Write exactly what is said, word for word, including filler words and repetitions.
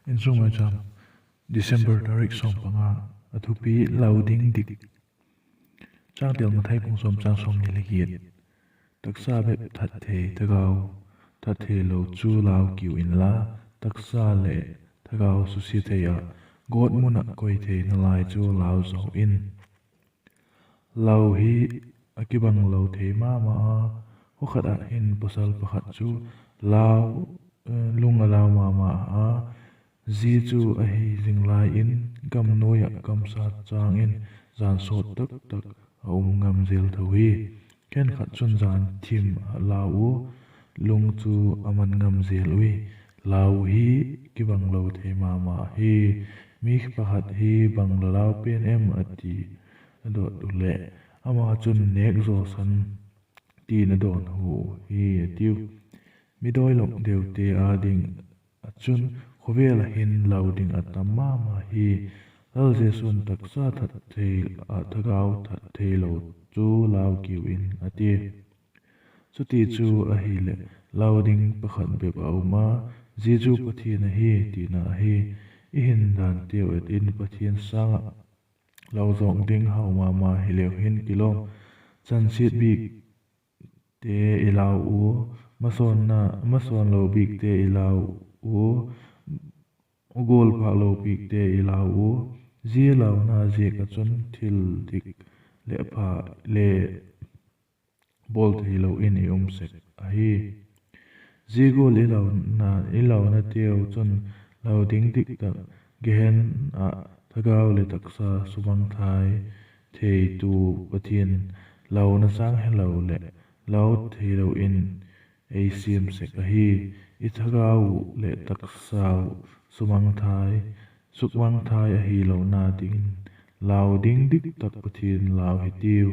Insung Maicham, December tarik sawm panga. A thupi: Lau ding dik. Changtel: Mathai bung sawm, chang sawmni leh giat. Taksa bep that thei, thagau that theilo chu lau kiu inla, taksa leh thagau susia thei ah, gawtmun ah koi theina lai chu lau zaw in. Lau hi a kibang lo thei ma ma a. Khaw khat ah hin pawsal pakhat chu lau, lung a lau ma ma a, zia chu ahi zing lai in gam nuai ah gamsa châng in jan sawt tak tak a um ngam zel tho hi. Khenkhat chun jan thim ah lau ua, lung chu a man ngam zel ui. Lau hi kibang lo thei ma ma hi. Mi pakhat hi, bang la lau pen em? a ti a dot u leh, ama chun, nêk zaw san, ti'n a dawnhu hi a tiu. Mi dawilop deute â ding ah chun khawvel ah hin lau ding a tam ma ma hi. Lal Jesu'n taksa that thei ah thagau that theilo chu lau kiu in a ti. Chuti chu ahileh, lau ding pakhat bep a um a, zia chu Pathian ahi tina ahi. I hin danteu et in Pathian sâng ah lau zawk ding hau ma ma hileu hin kilawm. Chansiat bikte i lau ua, masawnna, masawn lo bikte i lau ua, gual phâk lo bikte i lau ua, zia launa ziak ah chun thil dik leh pha le bawl theilo in i um sek ahi. Zia gual i launa, i launateu chun lau ding dik tak, Gehenna ah thagau leh taksa sumangthai theitu Pathian launa châng helo leh lau theilo in ei siam sek ahi. I thagau leh taksa sumangthai, sukmangthai ahilona dingin lau ding dik tak Pathian lau hitiu.